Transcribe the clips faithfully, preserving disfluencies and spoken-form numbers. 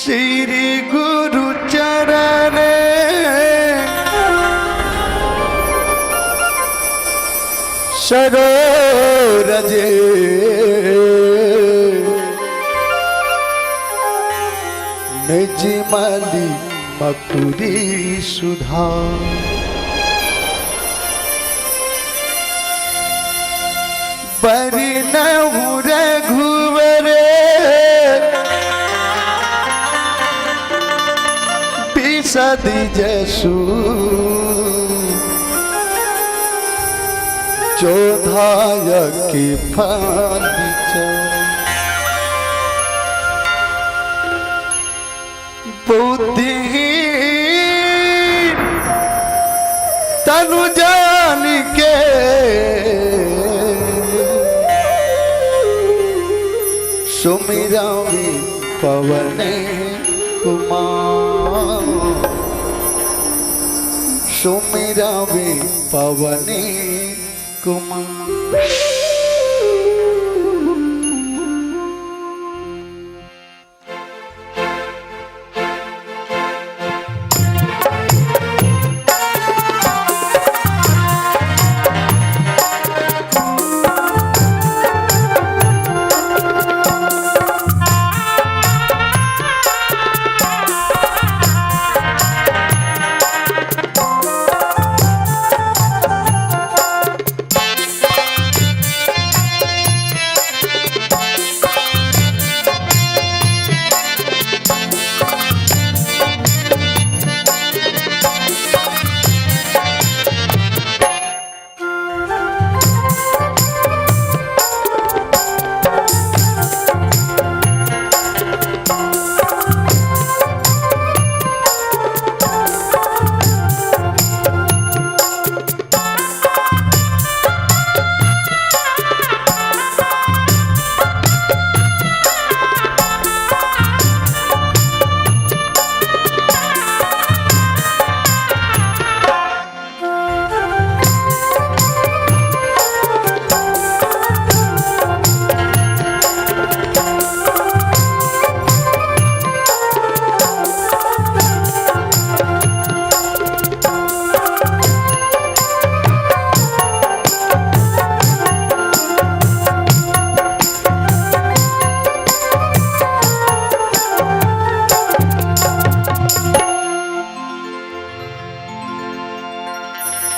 श्री गुरु चरण सरोज, निज मलि मकुरी सुधार। बरनउँ रघुवर बिसदि जसु, जो धायक फल बिचार। बुद्धिहीन तनु जानिके, सुमिरउँ पवन कुमार। सुमिरउँ पवन कुमार।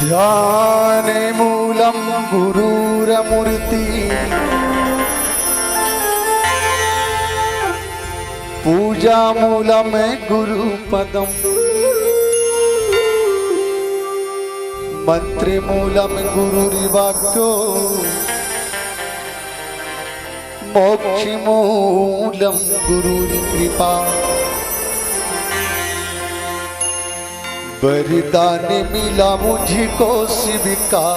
ध्यान मूलं गुरुरमूर्ति, पूजा मूलं गुरुपदम, मंत्र मूलं गुरुर्वाक्यो, मोक्ष मूलं गुरुर्कृपा। वरदान मिला मुझको शिव का,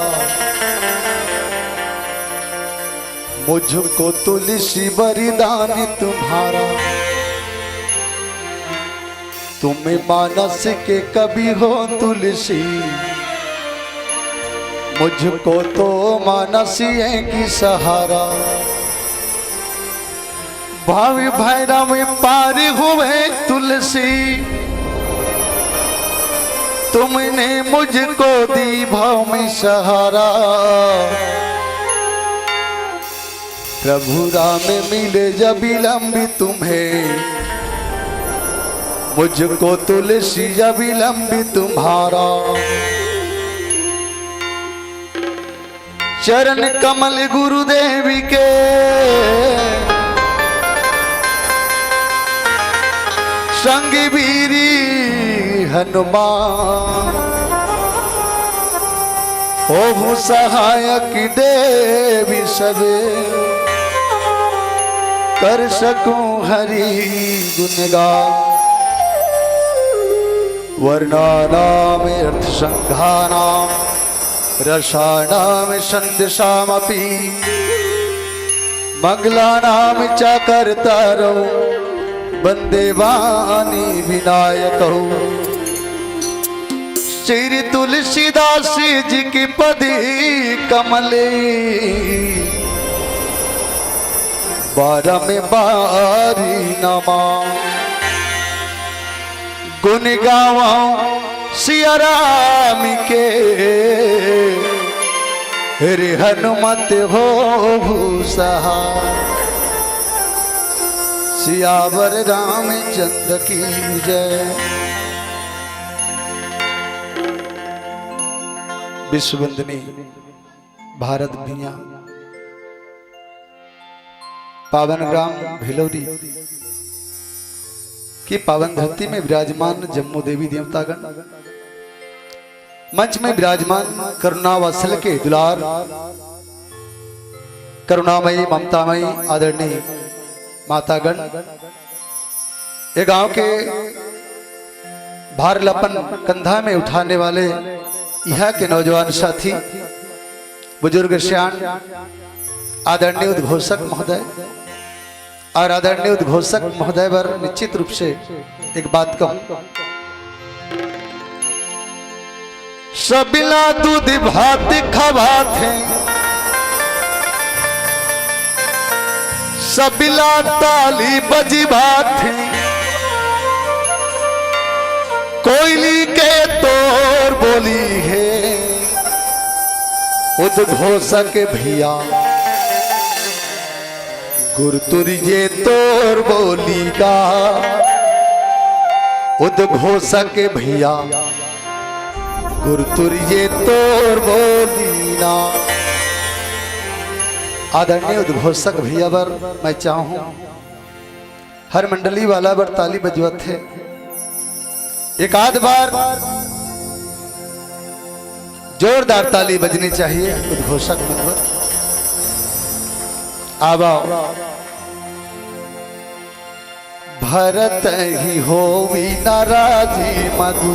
मुझको तुलसी वरदान तुम्हारा। तुम मानस के कवि हो तुलसी, मुझको तो मानस है कि सहारा। भव भैरव पार हुए तुलसी, तुमने मुझको दी भव में सहारा। प्रभु राम मिले जब विलंब तुम्हें, मुझको तुलसी अविलंब तुम्हारा। चरण कमल गुरुदेव के, संग वीर हनुमान। होहु सहायक देव सब, कर सकूं हरि गुणगान। वर्णानाम अर्थ संघानाम, रसानाम छंदसामपि, मंगलानाम च कर्तारौ, वंदे वाणी विनायकौ। श्री तुलसीदास जी की पद कमल, बारंबार नमा। गुन गावो सिया राम के, रे हनुमत होहु सहाय। सियावर रामचंद्र की जय। विश्ववंदनी भारत भुइयां, पावन ग्राम भिलौरी की पावन धरती में विराजमान जम्मो देवी देवतागण, मंच में विराजमान करुणा वात्सल्य के दुलार, करुणामयी ममतामयी आदरणीय मातागण, ये गांव के भार ल अपन कंधा में उठाने वाले इहां के नौजवान साथी, बुजुर्ग सियान, आदरणीय उद्घोषक महोदय, और आदरणीय उद्घोषक महोदय बर निश्चित रूप से एक बात कहूं। सबला दूध भात खवाथे, सबला ताली बजवाथे, कोयली के तोर बोली हे उद्घोषक भैया। गुरतुरी जे तोर बोली का उद्घोषक भैया, गुरतुरी जे तोर बोली ना। आदरणीय उद्घोषक भैया बर मैं चाहूं, हर मंडली वाला बर ताली बजवत हे, एक आध बार जोरदार ताली बजनी चाहिए उद्घोषक मंडल। आवा। भरत ही होवी नाराजी मधु,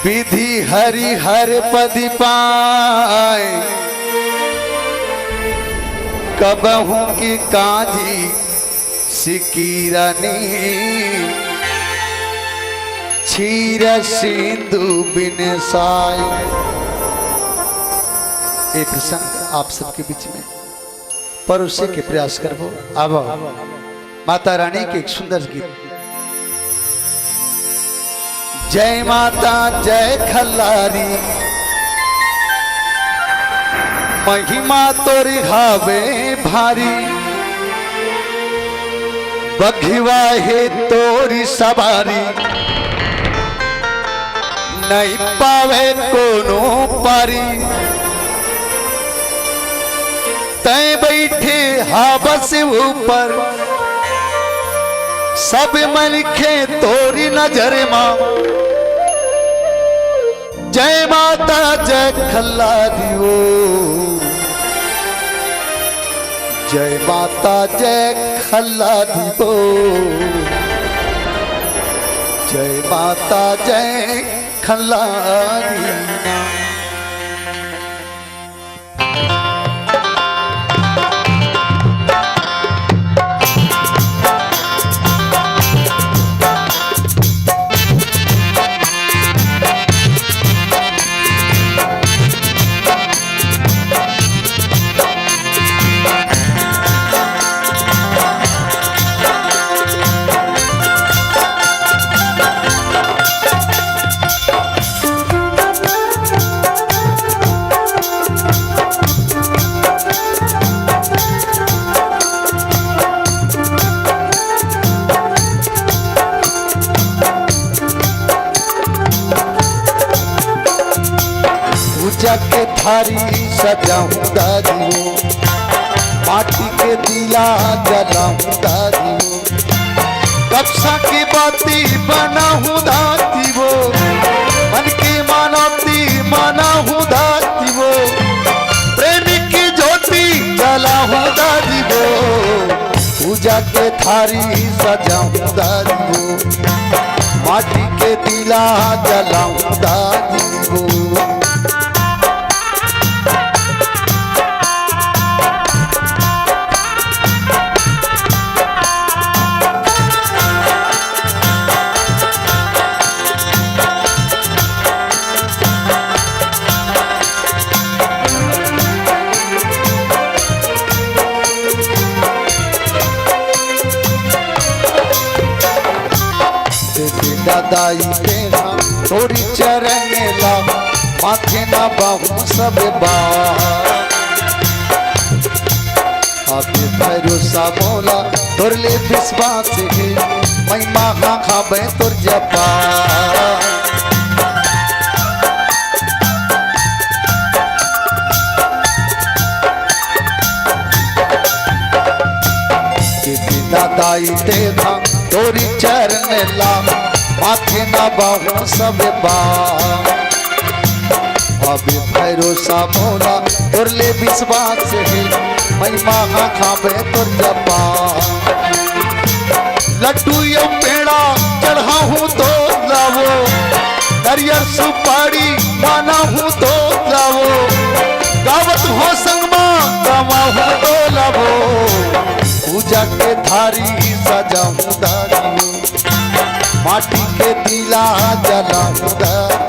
विधि हरि हर पद पाए, कबहू की काजी सिकीरनी, छीर सिंधु बिन साई। एक प्रसंग आप सबके बीच में परोसे के प्रयास करबो। अब माता रानी के एक सुंदर गीत। जय माता जय खल्लारी, महिमा तोरी हावे भारी, बघवा हे तोरी सवारी, नहीं पावे कोनो पारी। तैं बैठे हा बस ऊपर, सब मनखे तोरी नजर मा। जय माता जय खल्लारी ओ, जय माता जय खल्लारी ओ, जय माता जय खल्लारी। पूजा के थारी सजाऊं दादी वो, माटी के दिया जलाऊं दादी वो, कक्षा की बाती बनाऊं दादी वो, मन की मानती मनाऊं दादी वो, प्रेम की ज्योति जलाऊं दादी वो, पूजा के थारी सजाऊं दादी वो, माटी के दिया जलाऊं दादी वो। दाई तेहा तोरी चरण ला माथे नबाहूं सब बार। अब भरोसा मोला तोर ले विश्वास हे, मैं माखा खाबे तोर जपा। के बिना दाई तेहा तोरी चरण ला माथे नबाहूं सब बार। अब भरोसा मोला तोर ले विश्वास हे, मैं माखा खाबे तोर जपा। लड्डू या पेड़ा चढ़ाहूं तो लावो, नरियर सुपारी मानाहूं तो लावो, गावत हो संग मा गवाहूं तो लावो। पूजा के थारी सजाहूं दारी, माटी के दीला जलाहूं दारी।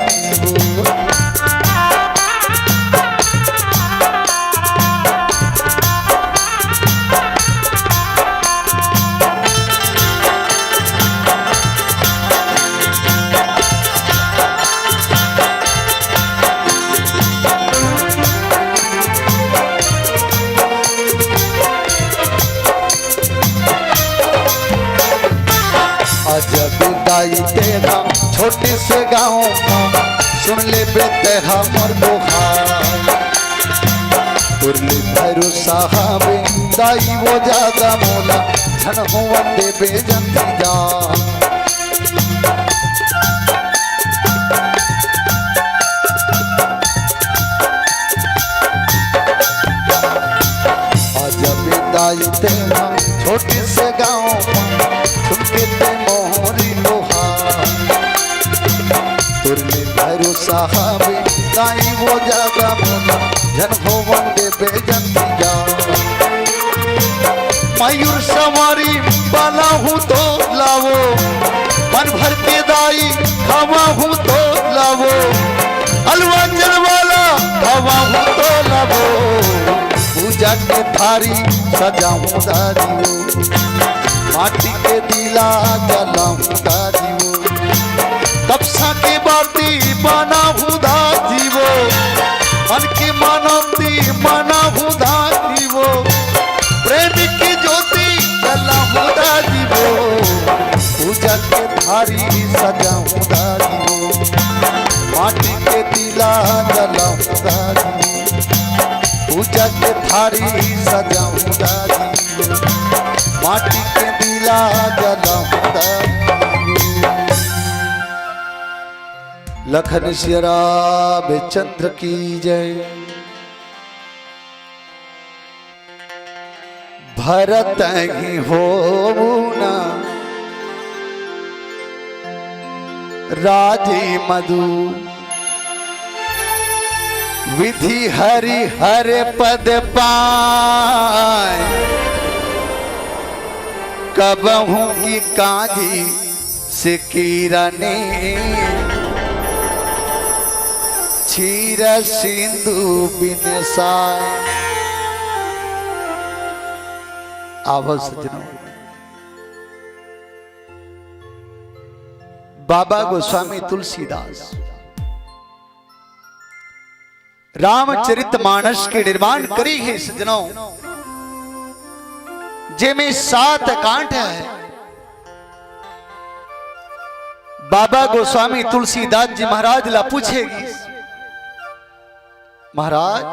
अजब दाई तेहा छोटे से गांव मा, सुन लेबे तेहा मोर दोहा। तोर ले भरोसा हवे दाई वो जादा मोला, झन होवन देबे जंती जा। अजब दाई तेहा छोटे से गांव मा, सुन के ते मोहरी लोहा। तोर ले भरोसा हवे दाई वो जादा मोला, झन होवन देबे जंती जा। मयूर सवारी वाला हूं तो लावो, मन भर के दाई खावा हूं तो लावो, अलवा जल वाला खावा हूं तो लावो। पूजा के थारी सजाऊं दारी वो, माटी के दीला जलाऊं दारी वो, कपसा के बाती बानाहूं दारी वो, मन के मानती मानाहूं दारी वो, प्रेम की ज्योति जलाऊं दारी वो। पूजा के थारी सजाऊं दारी वो, माटी के दीला जलाऊं दारी वो। पूजा के थारी सजाऊं दारी, माटी के दीला जलाऊं दारी। लखन सिया राम चंद्र की जय। भरत ही होऊ ना राजी मधु, विधि हरि हर पद पाए, कबहूँ की काजी से कीरा ने क्षीर सिंधु बिन साए। आवो सज्जनों, बाबा गोस्वामी तुलसीदास रामचरित मानस के निर्माण करी है सज्जनों, जेमे सात कांड है। बाबा गोस्वामी तुलसीदास जी महाराज ला पूछेगी, महाराज,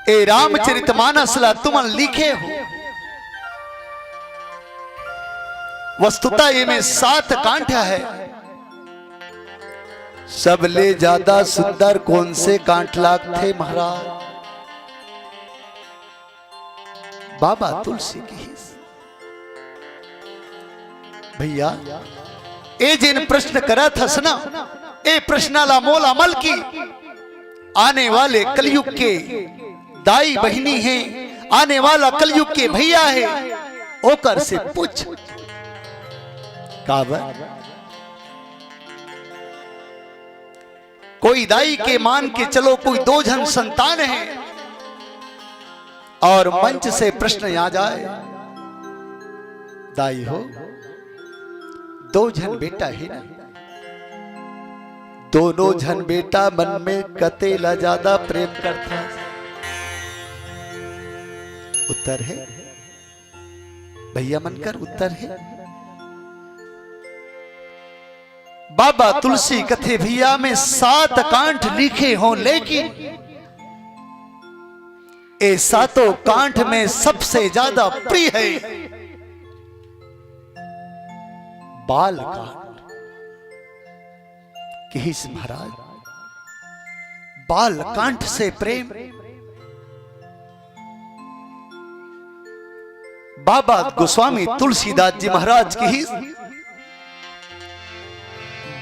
ए रामचरित मानस ला तुमन लिखे हो, वस्तुतः एमे सात कांड है, सबले ज्यादा सुंदर कौन से कांड लागथे महाराज? बाबा तुलसी की। भैया, ए जेन प्रश्न करत हस ना, ए प्रश्न ला मोला मलकी, आने वाले कलयुग के दाई बहिनी हे, आने वाला कलयुग के भैया हे, ओकर से पूछ। काबर? कोई दाई के मान के चलो, कोई दो झन संतान है और मंच से प्रश्न आ जाए, दाई हो, दो झन बेटा हे ना, दोनों झन बेटा मन में कते ला ज्यादा प्रेम करथा? उत्तर हे भैया मन कर, उत्तर हे। बाबा तुलसी कथे भैया, मैं सात कांठ लिखे हों, लेकिन ए सातों कांठ में सबसे ज्यादा प्रिय हे बाल कांठ। किहिस महाराज, बाल कांठ से प्रेम। बाबा गोस्वामी तुलसीदास जी महाराज किहिस,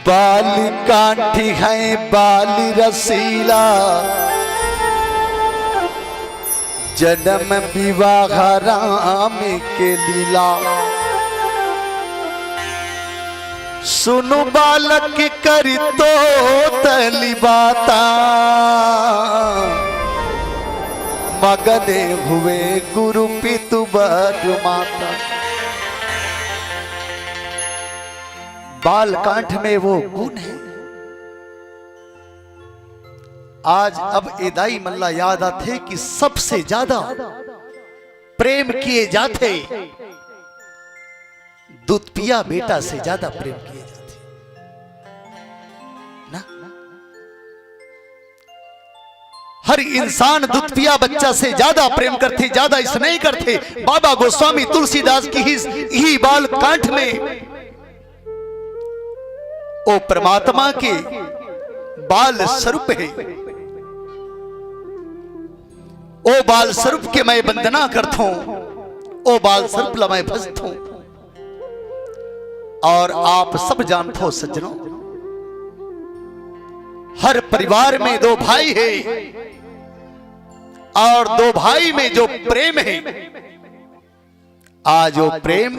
बाल कांठ है बाल रसीला, जन्म विवाह राम के लीला। सुनु बालक करी तो तली बाता, मगने हुए गुरु पितु बर माता। बाल कांठ में वो गुण हे। आज अब ए दाई मन ला याद आथे कि सबसे ज्यादा प्रेम किए जाथे, दूध पिया बेटा से ज्यादा प्रेम किए जाथे ना। हर इंसान दूध पिया बच्चा से ज्यादा प्रेम करथे, ज्यादा स्नेह करथे। बाबा गोस्वामी तुलसीदास किहिस इही बाल कांठ में ओ परमात्मा के बाल स्वरूप हे। ओ बाल स्वरूप के मैं वंदना करथों, ओ बाल स्वरूप ला मैं भजथों। और आप सब जानथो सज्जनों, हर परिवार में दो भाई हे और दो भाई में जो प्रेम हे, आज वो प्रेम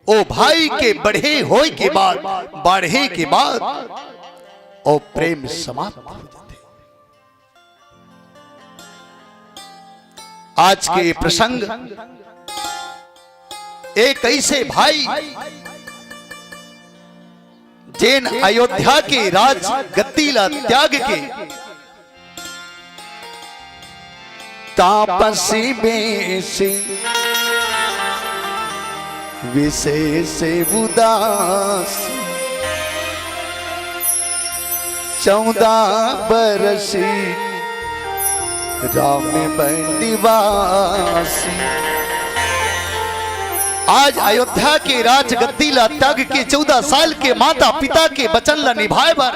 ओ भाई के बढ़े होय के बाद, बाढ़े के बाद ओ प्रेम समाप्त हो जाथे। आज के प्रसंग एक ऐसे भाई जेन अयोध्या के राज गद्दी ला त्याग के तापसी बेसी विशेष उदास। चौदह बरसी राम बनिवासी। आज अयोध्या के राजगद्दी ला त्याग के चौदह साल के माता पिता के वचन ला निभाए बर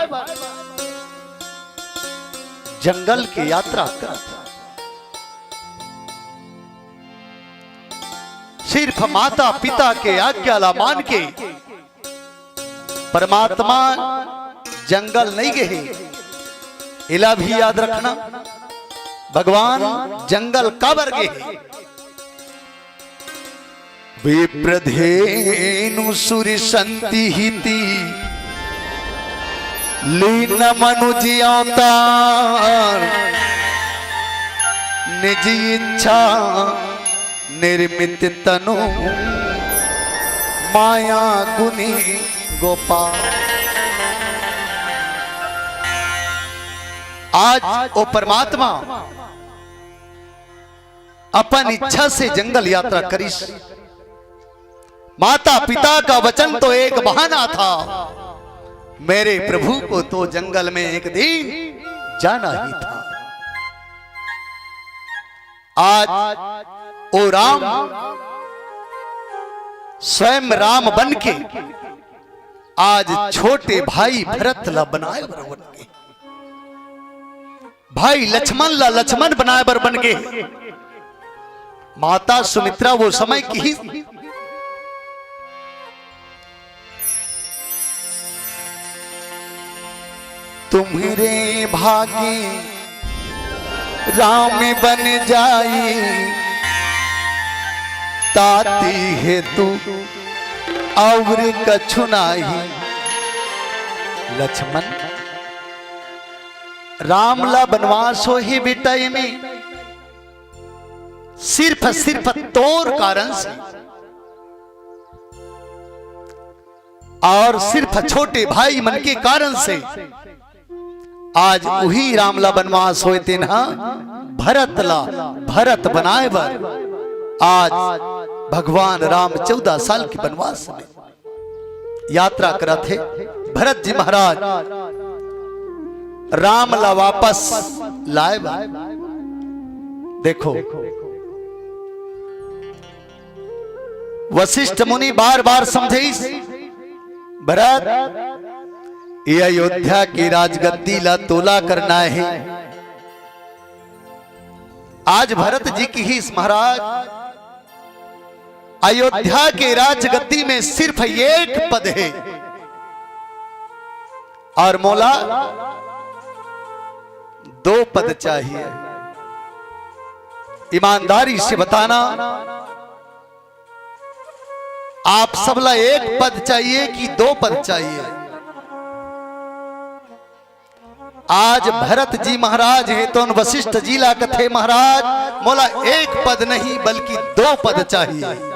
जंगल के यात्रा करत। सिर्फ माता पिता के आज्ञा ला मान के परमात्मा जंगल नहीं गे हे। एला भी याद रखना, भगवान जंगल काबर गे हे। विप्रधेनु सुर संति हिति लीन मनुज अवतार। निज इच्छा निर्मित तनु माया गुनी गोपाल। आज ओ परमात्मा अपन इच्छा से जंगल यात्रा करिस। माता पिता का वचन तो एक बहाना था, मेरे प्रभु को तो जंगल में एक दिन जाना ही था। आज ओ राम स्वयं राम बन के आज छोटे भाई भरत ला बनाए बर बन के भाई लक्ष्मण ला लक्ष्मण बनाए बर बन गे। माता सुमित्रा वो समय किहिस, तुम्हरे भागी राम बन जाई, ताती हेतु और कछु नाही। लक्ष्मण, राम ला बनवास होही बेटा, एमे सिर्फ, सिर्फ तोर कारण से। और सिर्फ छोटे भाई मन के कारण से आज उही राम ला बनवास होय, तेन ह भरत ला भरत बनाए बर आज भगवान राम चौदह साल के बनवास में यात्रा करत हे। भरत जी महाराज राम ला वापस लाए बर। देखो, वशिष्ठ मुनि बार बार समझाइस, भरत, ये अयोध्या के राजगद्दी ला तोला करना हे। आज भरत जी किहिस, महाराज, अयोध्या के राजगद्दी में सिर्फ एक पद हे और मोला दो पद चाहिए। ईमानदारी से बताना, आप सबला एक पद चाहिए कि दो पद चाहिए? आज भरत जी महाराज हे तोन वशिष्ठ जी ला कथे, महाराज, मोला एक पद नहीं बल्कि दो पद चाहिए।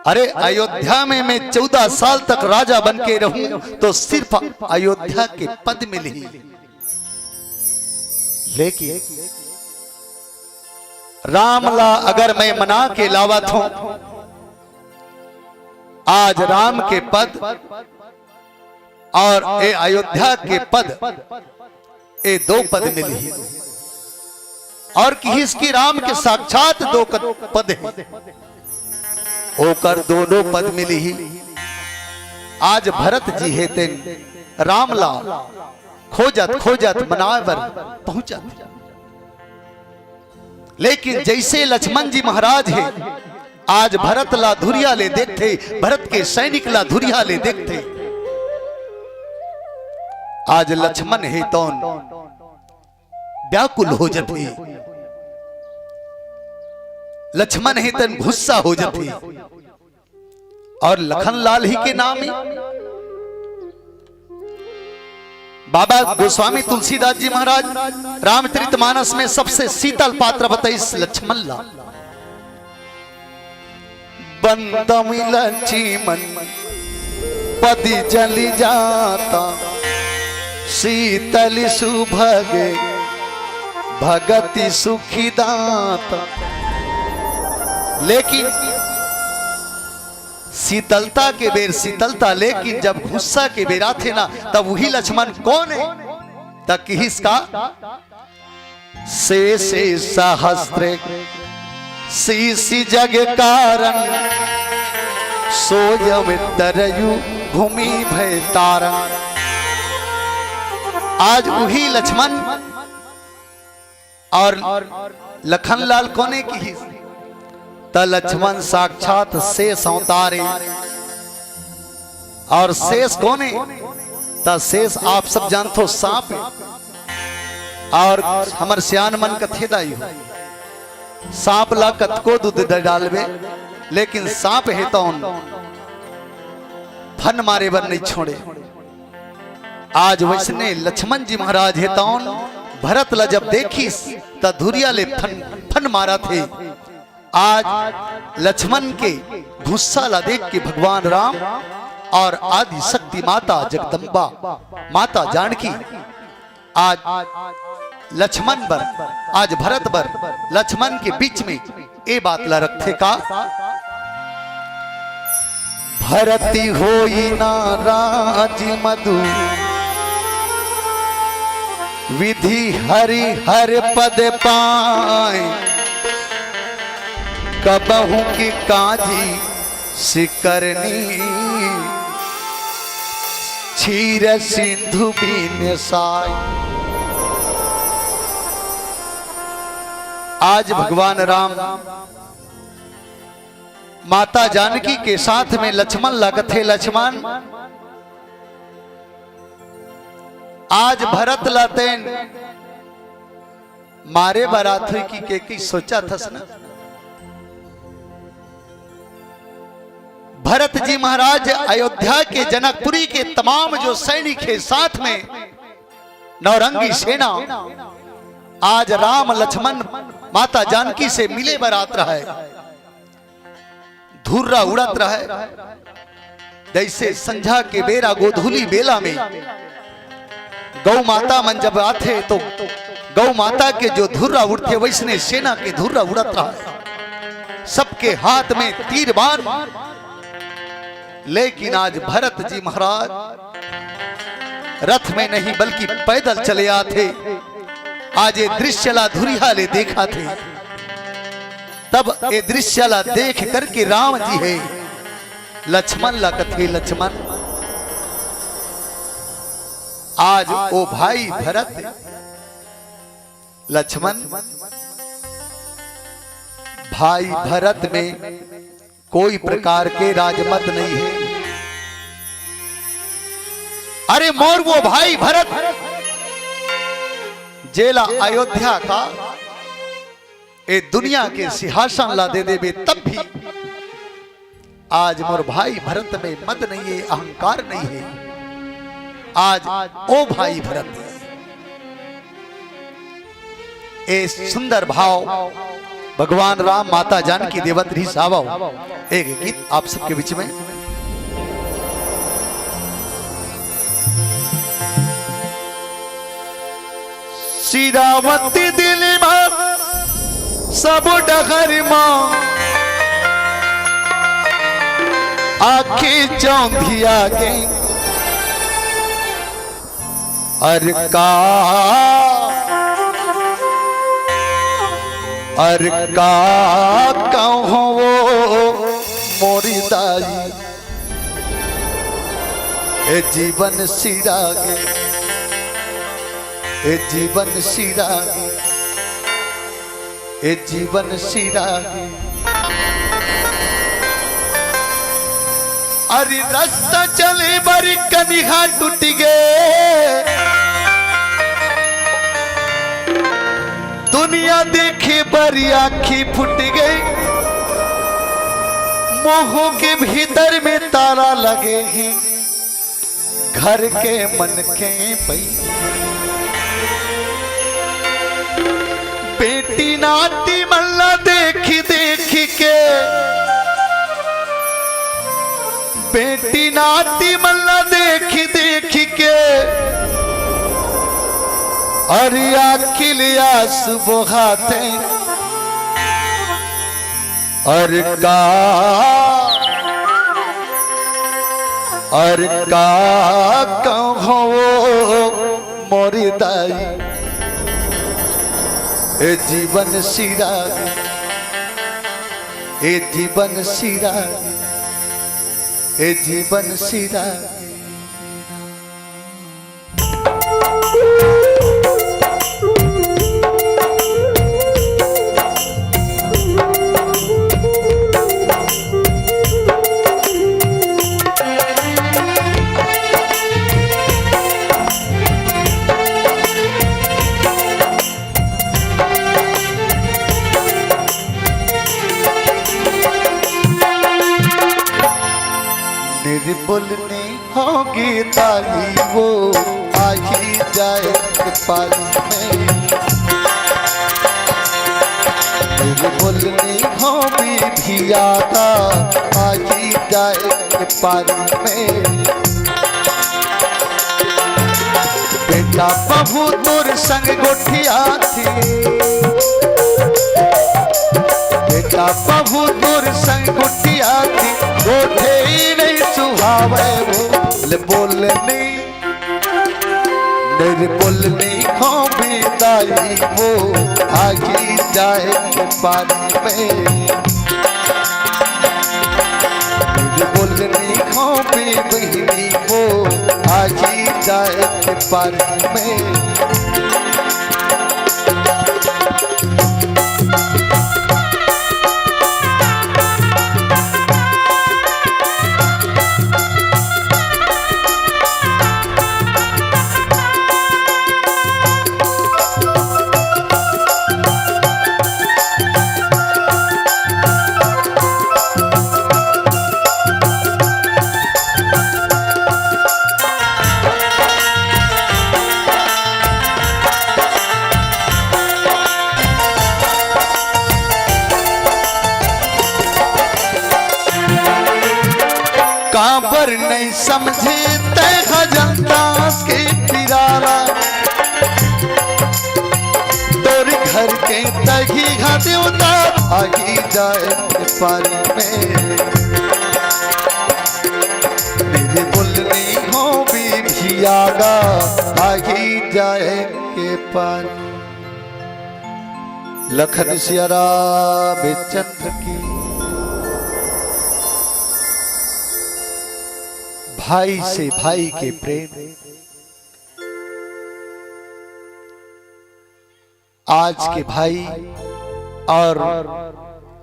अरे, अयोध्या में मैं चौदह साल तक राजा बन के रहूं तो सिर्फ अयोध्या के पद मिलही, लेकिन राम ला अगर मैं मना के लावत हूं, आज राम के पद और ए अयोध्या के पद, ए दो पद मिलही। और किहिस कि राम के साक्षात दो कद-, पद हे, ओकर दोनों पद मिलही। आज भरत जी हे तेन राम ला खोजत खोजत मनाए बर पहुंचत। लेकिन जैसे लक्ष्मण जी महाराज हे, आज भरत ला धुरिया ले देखथे, भरत के सैनिक ला धुरिया ले देखथे, आज लक्ष्मण हे तौन व्याकुल हो जथे, लक्ष्मण हे तन गुस्सा हो जथे। और लखन लाल ही के नाम हे। बाबा गोस्वामी तुलसीदास जी महाराज रामचरित मानस में सबसे शीतल पात्र बताइस लक्ष्मण ला। बंदम लक्ष्मण पद जलि जाता, शीतल सुभग भगति सुखि दाता। लेकिन शीतलता के बेर शीतलता, लेकिन जब गुस्सा के बेर आथे ना, तब वही लक्ष्मण कौन हे? त किहिस का, शेष सहस्त्र शीश जग कारण, सोयम तरयु भूमि भय तारण। आज वही लक्ष्मण और लखन लाल कोने किहिस? त लक्ष्मण साक्षात शेष अवतार हे। और शेष कोने? त शेष आप सब जानथो, सांप हे। और हमर सियान मन कथे दाई हो, सांप ला कतको दूध दे डालबे, लेकिन सांप हे तौन फन मारे बर नहीं छोड़े। आज वैसने लक्ष्मण जी महाराज हे तौन भरत ला जब देखिस त धुरिया ले फन, फन मारत हे। आज लक्ष्मण के गुस्सा ला देख के भगवान राम और आदि शक्ति माता जगदम्बा माता जानकी आज लक्ष्मण बर, आज भरत बर लक्ष्मण के बीच में ए बात ला रखथे का, भरती होई ना राज मधु, विधि हरि हर पद पाए, कबहु की काजी सिकरनी, क्षीर सिंधु बिन साई। आज भगवान राम माता जानकी के साथ में लक्ष्मण ला कथे, लक्ष्मण, आज भरत ला तेन मारे बर आत होही कि के की सोचा थस ना। भरत जी महाराज अयोध्या के जनकपुरी के तमाम जो सैनिक हे साथ में नौरंगी सेना आज राम लक्ष्मण माता जानकी से मिले बर आत रहय। धुर्रा उड़त रहय। जैसे संझा के बेरा, गोधूली बेला में गौ माता मन जब आथे तो गौ माता के जो धुर्रा उड़थे, वैसने सेना के धुर्रा उड़त रहा, सबके हाथ में तीर बाण। लेकिन आज भरत जी महाराज रथ में नहीं बल्कि पैदल चले आथे। आज ये दृश्य ला धुरिहा ले देखाथे, तब ये दृश्य ला देख करके राम जी हे लक्ष्मण ला कथे, लक्ष्मण, आज ओ भाई भरत, लक्ष्मण, भाई भरत में कोई प्रकार के राजमत नहीं है। अरे मोर वो भाई भरत, जेला अयोध्या का ए दुनिया के सिंहासन ला दे देबे, तब भी आज मोर भाई भरत में मद नहीं है, अहंकार नहीं है। आज ओ भाई भरत, ए सुंदर भाव भगवान राम माता जानकी देवत रही सावव। एक गीत आप सबके बीच में। सिरावती दिल मा सब डगर मा आखी चौंधिया गे। अर का, अर का कहूँ वो मोरी दाई, ए जीवन सिरा गे, ए जीवन सिरा गे। ए जीवन सिरा गे। अरे रास्ता चले बर कनिहा टूट गे, दुनिया देखे बर आँखी फूट गे, मुँह के भीतर में ताला लगे हे। घर के मन के पई बेटी नाती मन ला देखी देखी के, बेटी नाती मन ला देखी देखी के अरे आँखी ले आंसू बोहाथे। अर का, अर का कहूँ मोरी दाई, ए जीवन सिरा गे, ए जीवन सिरा गे, ए जीवन सिरा गे। निर्बोलनी होगी ताली वो आही जाए पाली में। निर्बोलनी होगी धियाता आही जाए पाली में। बेटा बहू तोर संग गोठियाथे, बेटा बहू तोर संग गोठियाथे, गोठे ही नहीं सुहावे वो। ले बोलनी, निर्बोलनी हो बिदाई वो आगी जाए पानी में। बोलनी हो बे बहिनी वो आगी जाए पानी में। काबर नहीं समझे तै ह जनता के पीरा ला। तोर घर के तही ह देवता आगी जाए पानी में। मेरे बोलनी हो भी भियागा आगी जाए के पानी। लखन सिया राम चंद्र की। भाई से भाई के प्रेम, आज के भाई और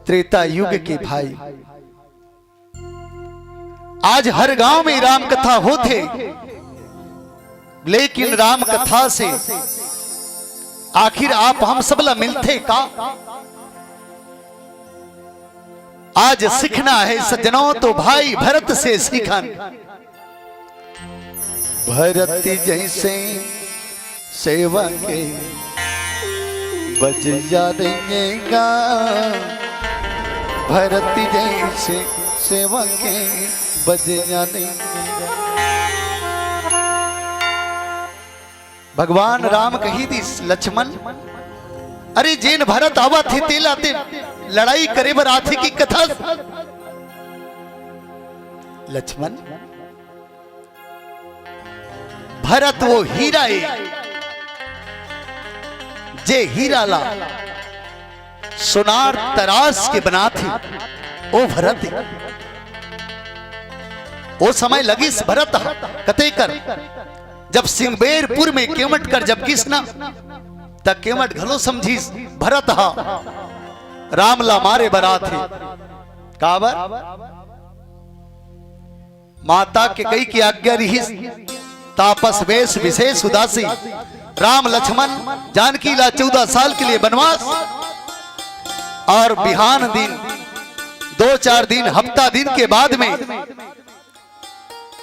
त्रेता युग के भाई। आज हर गांव में राम कथा होथे, लेकिन राम कथा से आखिर आप हम सब ला मिलथे का? आज सीखना है सज्जनों, तो भाई भरत से सीखन। भरत जैसे सेवा के बजैया देंगे गा। भरत जैसे सेवा के बजैया देंगे गा। भगवान राम कही दिस, लक्ष्मण, अरे जेन भरत आवत हे तेला ते लड़ाई करे बर आथे की कथा। लक्ष्मण, भरत वो हीरा ए, जे हीरा ला सोनार तराश के बनाथे, ओ भरत ए। ओ समय लगिस भरत ह, कते कर, जब सिंगबेरपुर में केवट कर जब किस ना, त केवट घलो समझिस भरत ह राम ला मारे बर आथे। काबर? माता कैकई के आज्ञा रिहिस, तापस वेश विशेष उदासी। राम लक्ष्मण जानकी ला चौदह साल के लिए वनवास, और बिहान दिन, दो चार दिन, हफ्ता दिन के बाद में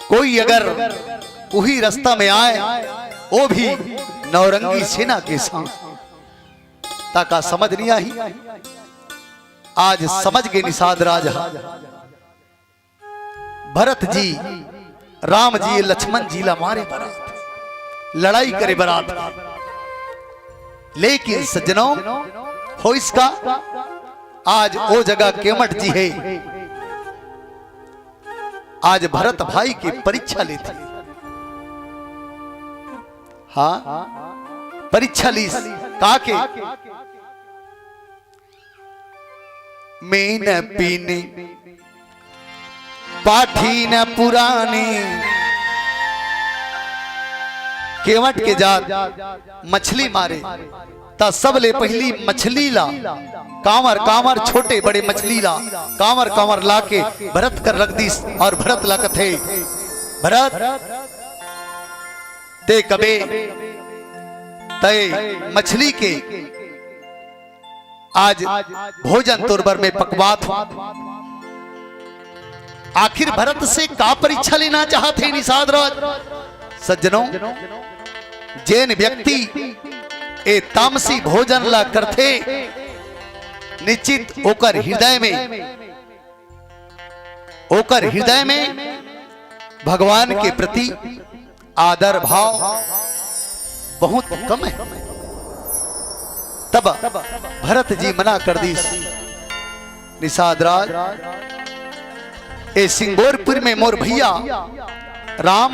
कोई अगर उही रास्ता में आए, वो भी नौरंगी सेना के संग, ताका समझ नहीं आही। आज समझ गे निषाद राज ह। भरत जी, राम जी, लक्ष्मण जी ला मारे बर आत, लड़ाई करे बर आत। लेकिन सज्जनों, होइस का, आज ओ जगह केवट जी हे। आज भरत भाई के परीक्षा लेथे। हाँ, परीक्षा लीस का के। मीन पीनी पाठी न पुरानी। केवट के जात मछली मारे, त सबले पहिली मछली ला कांवर कांवर, छोटे बड़े मछली ला कांवर कांवर लाके भरत कर रख दिस और भरत ला कथे, भरत, ते कबे तय मछली के आज भोजन तोर बर में पकवात हूं। आखिर भरत से का परीक्षा लेना चाहत हे निषाद राज? सज्जनों, जेन व्यक्ति ए तामसी भोजन ला करथे, निश्चित ओकर हृदय में, ओकर हृदय में भगवान के प्रति आदर भाव बहुत कम है। तब भरत जी मना कर दीस, निषाद राज, ए सिंगोरपुर में मोर भैया राम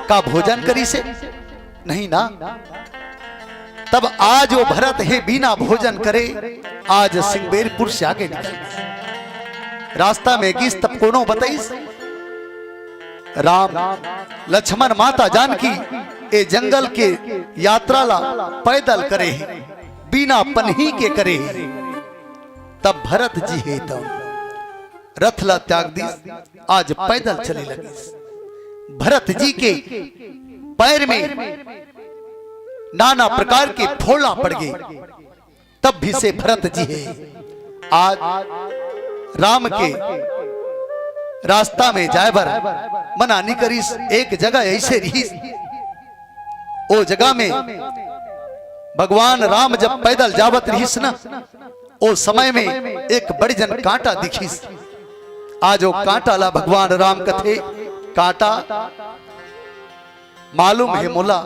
का भोजन करिसे नहीं ना। तब आज वो भरत हे बिना भोजन करे आज सिंगबेरपुर से आगे निकल। रास्ता में गिस तब कोनो बताइस, राम, लक्ष्मण, माता जानकी ए जंगल के यात्रा ला पैदल करे हे, बिना पनही के करे हे। तब भरत जी हे तो रथ ला त्याग दिस, आज पैदल चले लगिस। भरत जी के पैर में नाना प्रकार के फोड़ा पड़ गे। तब भी से भरत जी हे आज राम के रास्ता में जाए बर मना नहीं करिस। एक जगह ऐसे रहिस, ओ जगह में भगवान राम जब पैदल जावत रहिस ना, ओ समय में एक बड़े जन कांटा दिखिस। आज ओ कांटा ला भगवान राम कथे, कांटा मालूम हे मोला,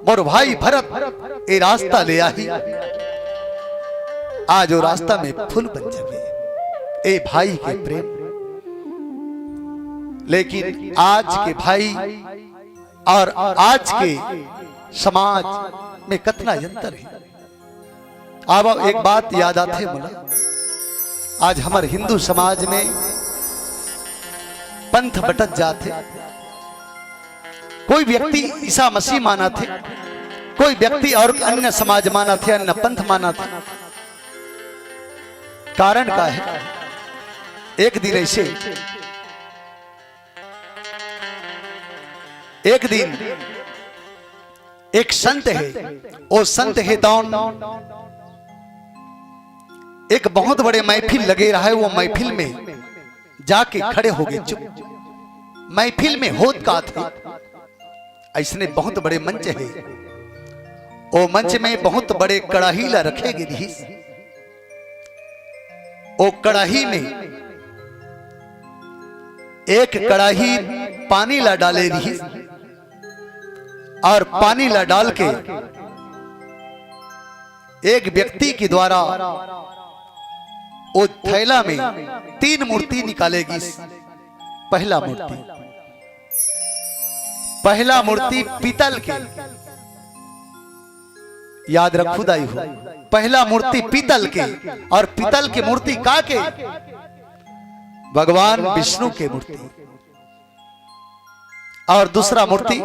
मोर भाई भरत ए रास्ता ले आही। आज ओ रास्ता में फूल बन जाबे, ए भाई के प्रेम। लेकिन आज के भाई और आज के समाज में कतना अंतर हे। अब एक बात याद आथे मोला, आज हमर हिंदू समाज में पंथ बटत जाथे। कोई व्यक्ति ईसा मसीह मानत हे, कोई व्यक्ति और अन्य समाज मानत हे, अन्य पंथ मानत हे। कारण का हे? एक दिन ऐसे, एक दिन एक संत हे, ओ संत हे तौन एक बहुत बड़े महफिल लगे रहे, वो महफिल में जाके खड़े हो गए चुप। महफिल में होत का थे, ऐसने बहुत बड़े मंच हे, ओ मंच में बहुत बड़े कड़ाही ला रखे गे रिहिस। ओ कड़ाही में एक कड़ाही पानी ला डाले रिहिस और पानी ला डाल के एक व्यक्ति के द्वारा ओ थैला में तीन मूर्ति निकाले गिस। पहला मूर्ति, पहला मूर्ति पीतल के, याद रखू दाई हो, पहला मूर्ति पीतल के। और पीतल के मूर्ति का के? भगवान विष्णु के मूर्ति। और दूसरा मूर्ति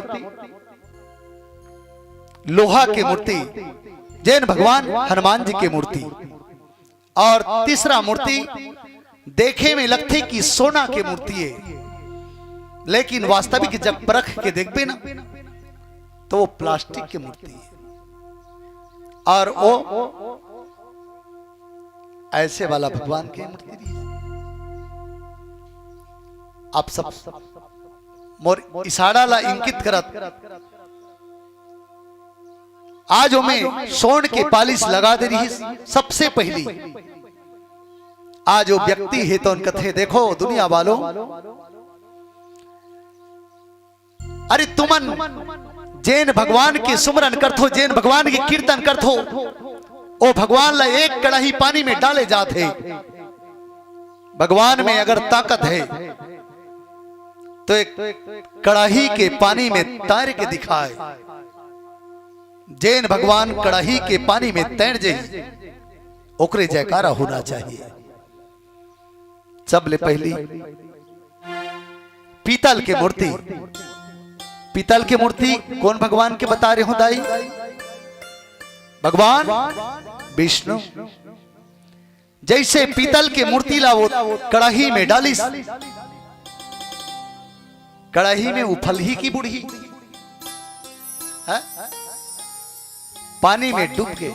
लोहा के मूर्ति, जैन भगवान हनुमान जी के मूर्ति। और तीसरा मूर्ति देखे में लगथे कि सोना के मूर्ति हे, लेकिन वास्तविक जब परख के देखबे ना, तो वो प्लास्टिक के मूर्ति हे। और वो ऐसे वाला भगवान के मूर्ति भी हे। आप सब मोर इशारा ला इंकित करत, आज ओमे सोन के पालिश लगा दे रिहिस। सबसे पहली आज वो व्यक्ति हे तौन कथे, देखो दुनिया वालों, अरे तुमन जैन भगवान के सुमरन करथो, जैन भगवान के कीर्तन करथो, ओ भगवान ला एक कड़ाही पानी में डाले जात हे। भगवान में अगर ताकत हे तो एक कड़ाही के पानी में तैर के दिखाए। जैन भगवान कड़ाही के पानी में तैर जाही, ओकरे जयकारा होना चाहिए। सबले पहली पीतल के मूर्ति, पीतल के मूर्ति कौन भगवान के बता रहे हो दाई? भगवान विष्णु। जैसे पीतल के मूर्ति ला वो कड़ाही में डालिस, कड़ाही में उफलही की बुड़ही, हैं? पानी में डूब के।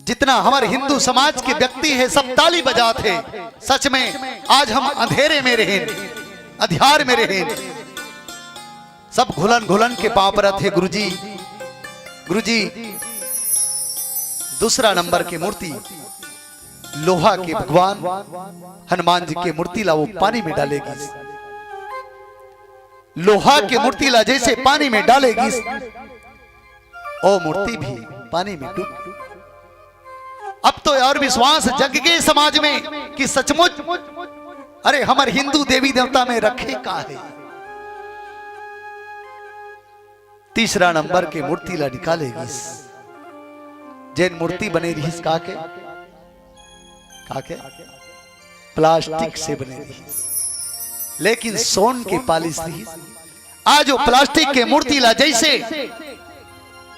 जितना हमर हिंदू समाज के व्यक्ति हे, सब ताली बजात हे। सच में आज हम अंधेरे में रहेन, अंधियार में रहेन, सब घुलन घुलन के पाँव परत हे, गुरुजी, गुरुजी। दूसरा नंबर के मूर्ति लोहा के भगवान हनुमान जी के मूर्ति ला वो पानी में डाले गिस। लोहा के मूर्ति ला जैसे पानी में डाले गिस, ओ मूर्ति भी पानी में डूब गे। अब तो और विश्वास जग गे समाज में कि सचमुच, अरे हमर हिंदू देवी देवता में रखे का हे। तीसरा नंबर के मूर्ति ला निकाले गिस। जैन मूर्ति बने रिहिस का के, का के? प्लास्टिक से बने रिहिस, लेकिन सोन के पालिश रिहिस। आज वो प्लास्टिक के मूर्ति ला जैसे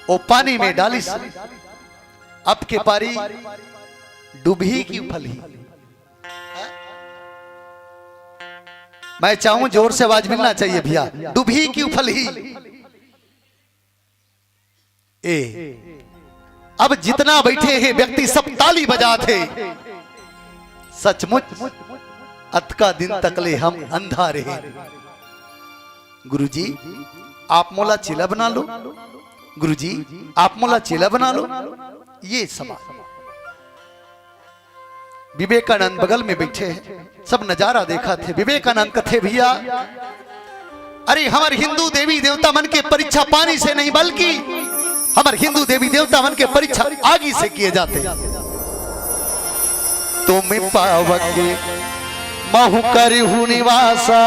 वो पानी में डालिस, अब के पारी डूबही की उफलही? मैं चाहूं जोर से आवाज मिलना चाहिए भैया, डूबही की उफलही? ए, अब जितना बैठे हे व्यक्ति सब ताली बजात हे। सचमुच अतका दिन तक ले हम अंधा रहे। गुरुजी, आप मोला चेला बना लो, गुरुजी, आप मोला चेला बना लो। ये समाज विवेकानंद बगल में बैठे हैं, सब नजारा देखत हे। विवेकानंद कथे, भैया, अरे, हमर हिंदू देवी देवता मन के परीक्षा पानी से नहीं, बल्कि हमर हिंदू देवी देवता मन के परीक्षा आगी से किए जाथे। तुम पावक महु करहु निवासा,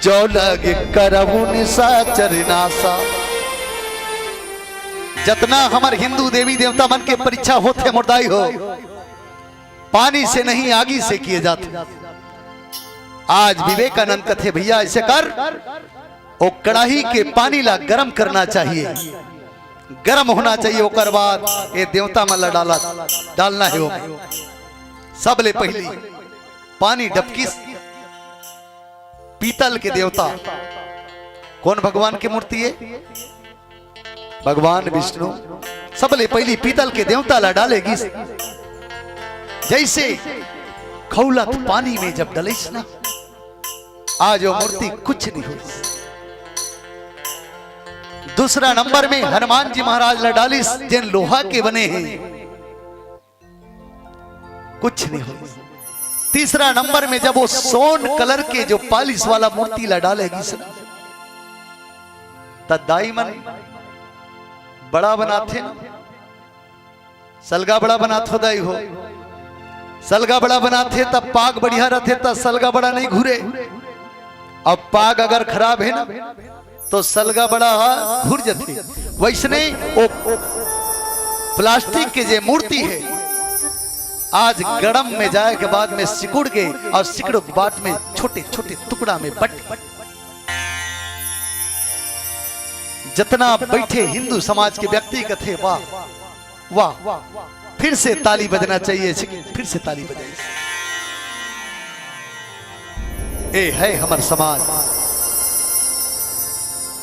जो लग करहु निशाचर नासा। जतना हमर हिंदू देवी देवता मन के परीक्षा होथे मोर दाई हो, पानी से नहीं, आगी से किए जाथे। आज विवेकानंद कथे, भैया, ऐसे कर, ओ कड़ाही के पानी ला गरम करना चाहिए, गरम होना चाहिए, ओकर बाद ये देवता मन ला डाला, डालना हे ओमे। सबले पहली पानी डबकिस, पीतल के देवता, कौन भगवान के मूर्ति हे? भगवान विष्णु। सबले पहली पीतल के देवता ला डाले गिस, जैसे खौलत पानी में जब डलिस ना, आज वो मूर्ति कुछ नहीं होइस। दूसरा नंबर में हनुमान जी महाराज ला डालिस, जेन लोहा के बने हे, कुछ नहीं होइस। तीसरा नंबर में जब वो सोन कलर के जो पालिश वाला मूर्ति ला डाले गिस ना, त दाई मन बड़ा बनाथे ना, सलगा बड़ा बनाथो दाई हो, सलगा बड़ा बनाथे त पाग बढ़िया रथे, त सलगा बड़ा नहीं घुरे। अब पाग अगर खराब हे ना, तो सलगा बड़ा ह घुर जथे। वैसने वो प्लास्टिक के जे मूर्ति हे, आज गड़म में जाए के बाद में सिकुड़ गे, और सिकुड़ के बाद में छोटे छोटे टुकड़ा में बट। जतना बैठे हिंदू समाज के व्यक्ति कथे, वाह, वाह, फिर से ताली बजना चाहिए, फिर से ताली बजाइए। ए है हमर समाज।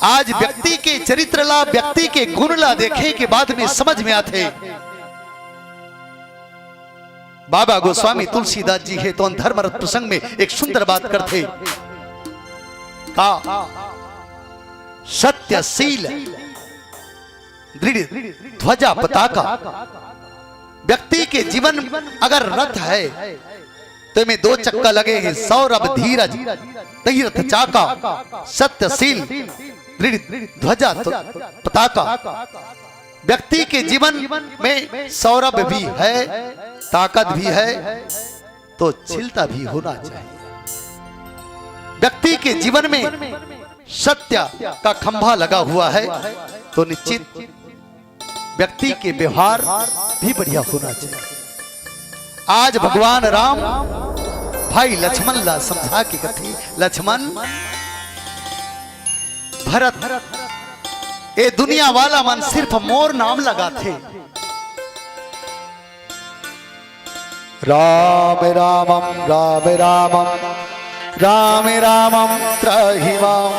आज व्यक्ति के चरित्र ला, व्यक्ति के गुण ला देखे के बाद में समझ में आथे। बाबा गोस्वामी तुलसीदास जी हे तो धर्मरथ प्रसंग में एक सुंदर बात करथे, का सत्यशील दृढ़ ध्वजा पताका। व्यक्ति के जीवन अगर रथ है, तो एमे दो चक्का लगे हे, सौरभ धीरज तीरथ चाका, सत्यशील दृढ़ ध्वजा तो पताका। व्यक्ति के जीवन में सौरभ भी है, ताकत भी है, तो शीलता भी होना चाहिए। व्यक्ति के जीवन में सत्य का खंभा लगा हुआ है, तो निश्चित व्यक्ति के व्यवहार भी बढ़िया होना चाहिए। आज भगवान राम भाई लक्ष्मण ला समझा के कथे, लक्ष्मण, भरत, ए दुनिया वाला मन सिर्फ मोर नाम लगाथे। राम रामम राम रामम राम रामम त्राहि माम।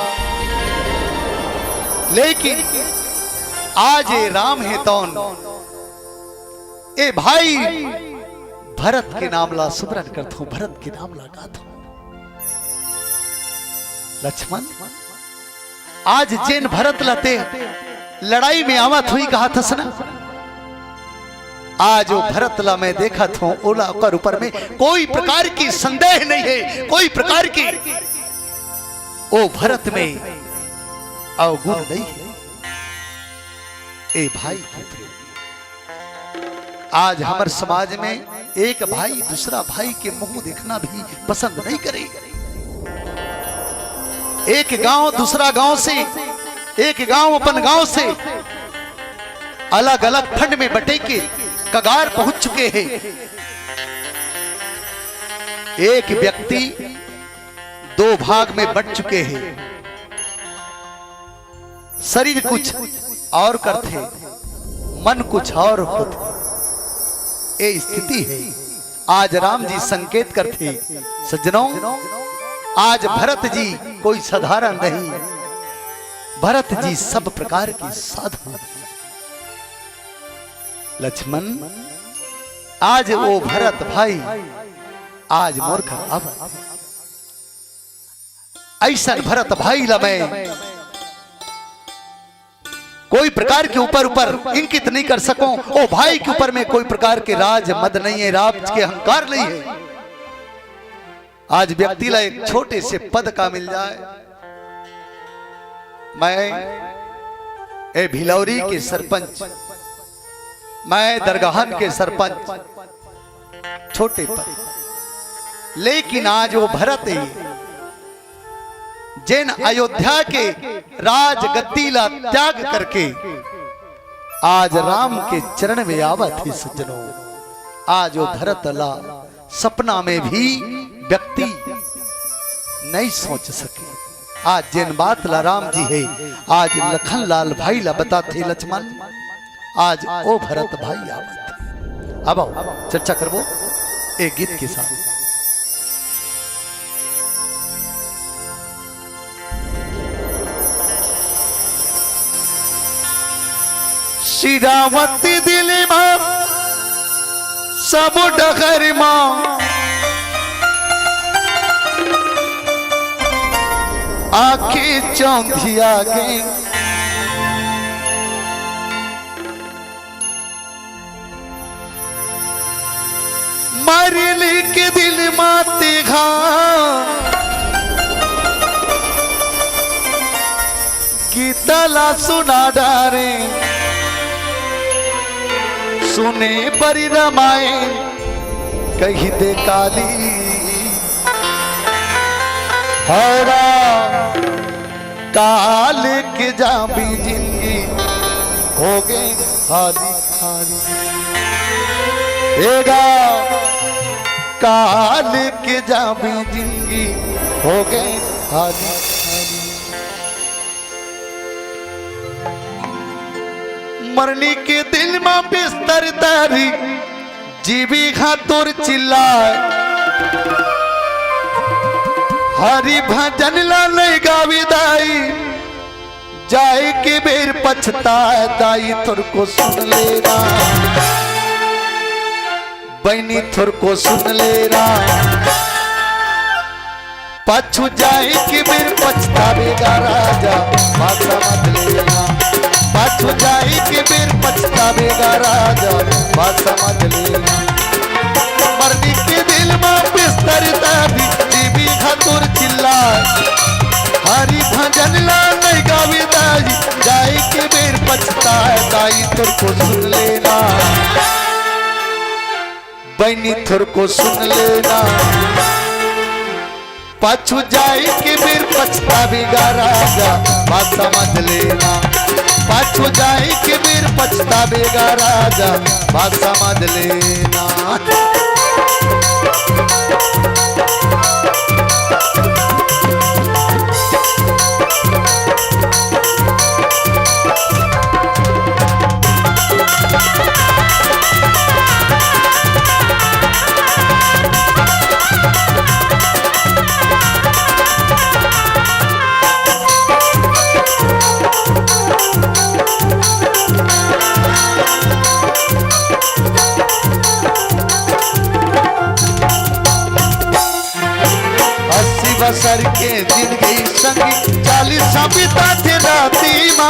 लेकिन आज ये राम हे तौन, ए भाई, भरत के नाम ला सुमरन करथों, भरत के नाम ला गाथों। लक्ष्मण, आज जेन भरत ला ते लड़ाई में आवत हुई कहा थस ना, आज वो भरत ला मैं देखत हों, ओला ओकर ऊपर में कोई प्रकार की संदेह नहीं है, कोई प्रकार की ओ भरत में अवगुण नहीं है। ए भाई, आज हमर समाज में एक भाई दूसरा भाई के मुंह देखना भी पसंद नहीं करे। एक गांव दूसरा गांव से, एक गांव अपन गांव से अलग-अलग फंड में बटे के कगार पहुंच चुके हैं। एक व्यक्ति दो भाग में बट चुके हैं। शरीर कुछ और करथे, मन कुछ और होथे। ए स्थिति है। आज राम जी संकेत करथे, सज्जनों, आज भरत जी कोई साधारण नहीं, भरत जी सब प्रकार के साधु हैं। लक्ष्मण, आज वो भरत भाई आज मोर घर आवत। ऐसन भरत भाई ला मैं कोई प्रकार के ऊपर ऊपर इंकित नहीं कर सकूं। ओ भाई के ऊपर में कोई प्रकार के राज मद नहीं है, राज के अहंकार नहीं है। आज व्यक्ति ला एक छोटे से पद का मिल जाए, मैं ए भिलौरी के सरपंच, मैं दरगाहन के सरपंच, छोटे पद, लेकिन आज वो भरत है, जेन अयोध्या के राजगद्दी ला त्याग करके आज राम के चरण में आवत ही सज्जनों। आज वो भरत ला सपना में भी व्यक्ति नहीं सोच सके। आज जेन बात ला राम जी है, आज लखन लाल भाई ला बताथे लक्ष्मण, आज ओ भरत भाई आवत। अब आओ चर्चा करबो ए गीत के साथ। सिरावती दिल मा सब डगर मा आखी चौंधिया गे। मरली के दिन माते घा गीता ला सुना डारे, सुने परी रामायण कही दे काली। हरा काल के जाबी जिंदगी हो गए खाली खाली। एगा काल के जाबी जिंदगी हो गए खाली खाली। मरनी के दिन मा बिस्तर तारी जीवी खातुर चिल्लाए, हरि भजन ला नहीं गावी दाई, जाए के बेर पछताए दाई, थोरको सुन लेना। बहनी थोरको सुन लेना। पाछू जाए के बेर पछतावेगा राजा, बात समझ लेना। पाछू जाए के बेर पछतावेगा राजा, बात समझ लेना। मरनी के दिल मा बिस्तर तारी, जीवी खातुर चिल्लाए, हरि भजन ला नहीं गावे दाई, जाए के बेर पछताए दाई, थोरको सुन लेना। बहनी थोरको सुन लेना। पाछू जाए के बेर पछतावेगा राजा, बात समझ लेना। पाछू जाए के बेर पछतावेगा राजा, बात समझ लेना। अस्सी बसर के जिनगी संगी, चालीस बिताथे राती मा।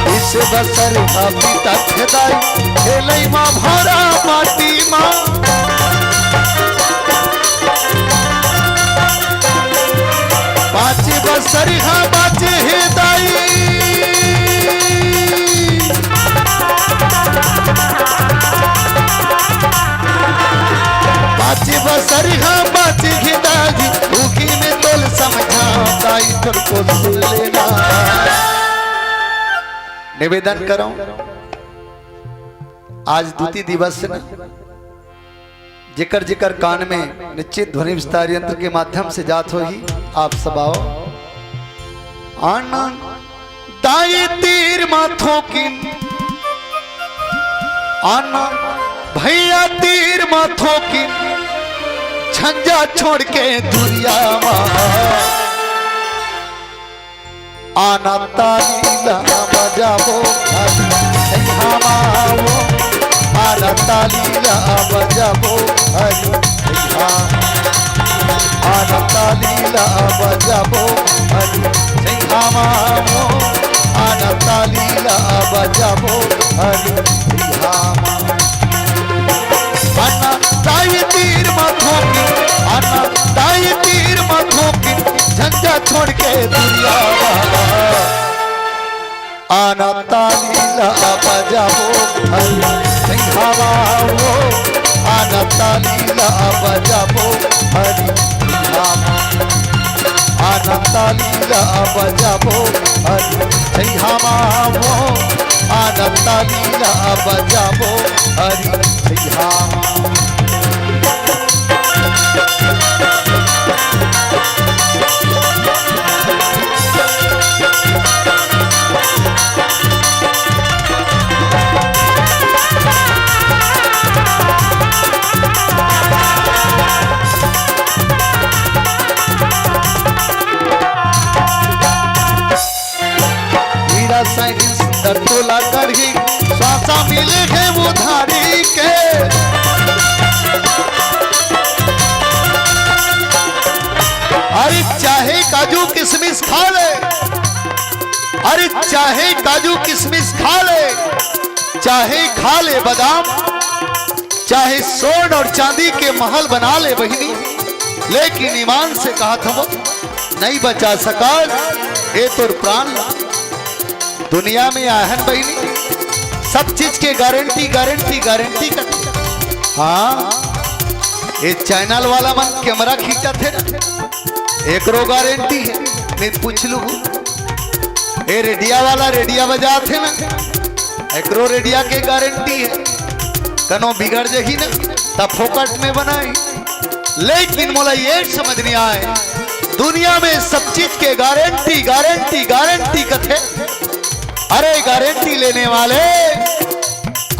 बीस बसर हा बिताथे दाई, खेलई मा भरा माटी मा। पाँच बसर हा बाँचे हे दाई। पाँच बसर हा बाँचे हे दाई, उही में तोल समझा दाई, थोरको सुन लेना। निवेदन करौं, आज दूती दिवस हे ना, जेकर जेकर कान में निश्चित ध्वनि विस्तार यंत्र के माध्यम से जात होही, आप सब आओ। आना दाई तीर मा थोकिन, आना भैया तीर मा थोकिन, झंझट छोड़ के दुरिया मा। आना ताली ला बजाबो हरी, हे हमाओ। आना ताली ला बजाबो हरी, हे हमाओ। आना ताली ला बजाबो हरी सैहावा वो, आना ताली ला बजाबो हरी सैहावा। आना ताई तीर मा थोकिन, आना ताई तीर मा थोकिन, झंझट छोड़ के दुरिहा। आना ताली ला बजाबो हरी सैहावा वो, आना ताली ला बजाबो हरी सैहावा। आना ताली ला बजाबो हरी सैहावा वो, आना ताली ला बजाबो हरी सैहावा। हीरा साईं सुंदर टोला करही, स्वासा मिले हे उधारी के। अरे चाहे काजू किशमिश खा ले, अरे चाहे काजू किशमिश खा ले, चाहे खा ले बादाम, चाहे स्वर्ण और चांदी के महल बना ले बहिनी, लेकिन ईमान से कहत हवं, नहीं बचा सकस ए तोर प्राण ला। दुनिया में आहन बहिनी, सब चीज के गारंटी, गारंटी, गारंटी करथे। हाँ, ये चैनल वाला मन कैमरा खींचत हे ना, एकरो गारंटी हे, नहीं पूछ लू। ए रेडिया वाला रेडिया बजात हे ना, एकरो रेडिया के गारंटी हे, कनो बिगड़ जही ना, त फोकट में बनाई। लेकिन मोला ये समझ नहीं आए, दुनिया में सब चीज के गारंटी, गारंटी, गारंटी कथे। अरे गारंटी लेने वाले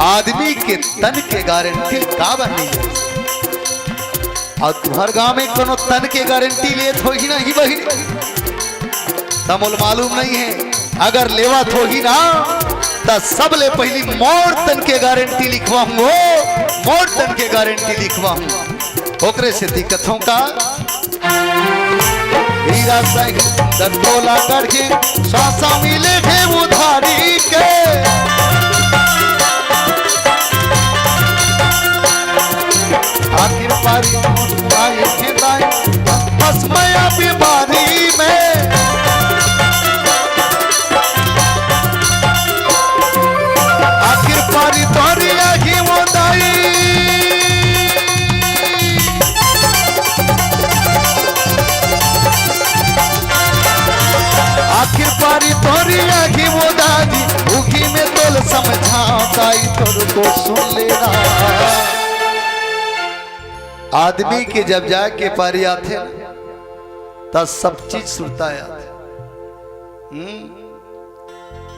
आदमी के तन के गारंटी काबर नहीं ले? अउ तुंहर गांव में कोनो तन के गारंटी लेत होही नहीं बहिनी? त मोला मालूम नहीं हे, अगर लेवत होही ना, त सबले पहिली मोर तन के गारंटी लिखवाहूं, मोर तन के गारंटी लिखवाहूं। ओकरे सेती कथंव का, हीरा साईं सुंदर टोला करही, स्वासा मिले हे उधारी के। आखिर पारी मोर आए हे दाई, बस मया बीमारी में। आखिर पारी तोरी आही वो दाई। आखिर पारी तोरी आही वो दाई, उही में तोल समझावंव दाई, तोर को सुन लेना। आदमी के जब जाए के पारी आथे ना, त सब चीज सुरता आथे। हम्म?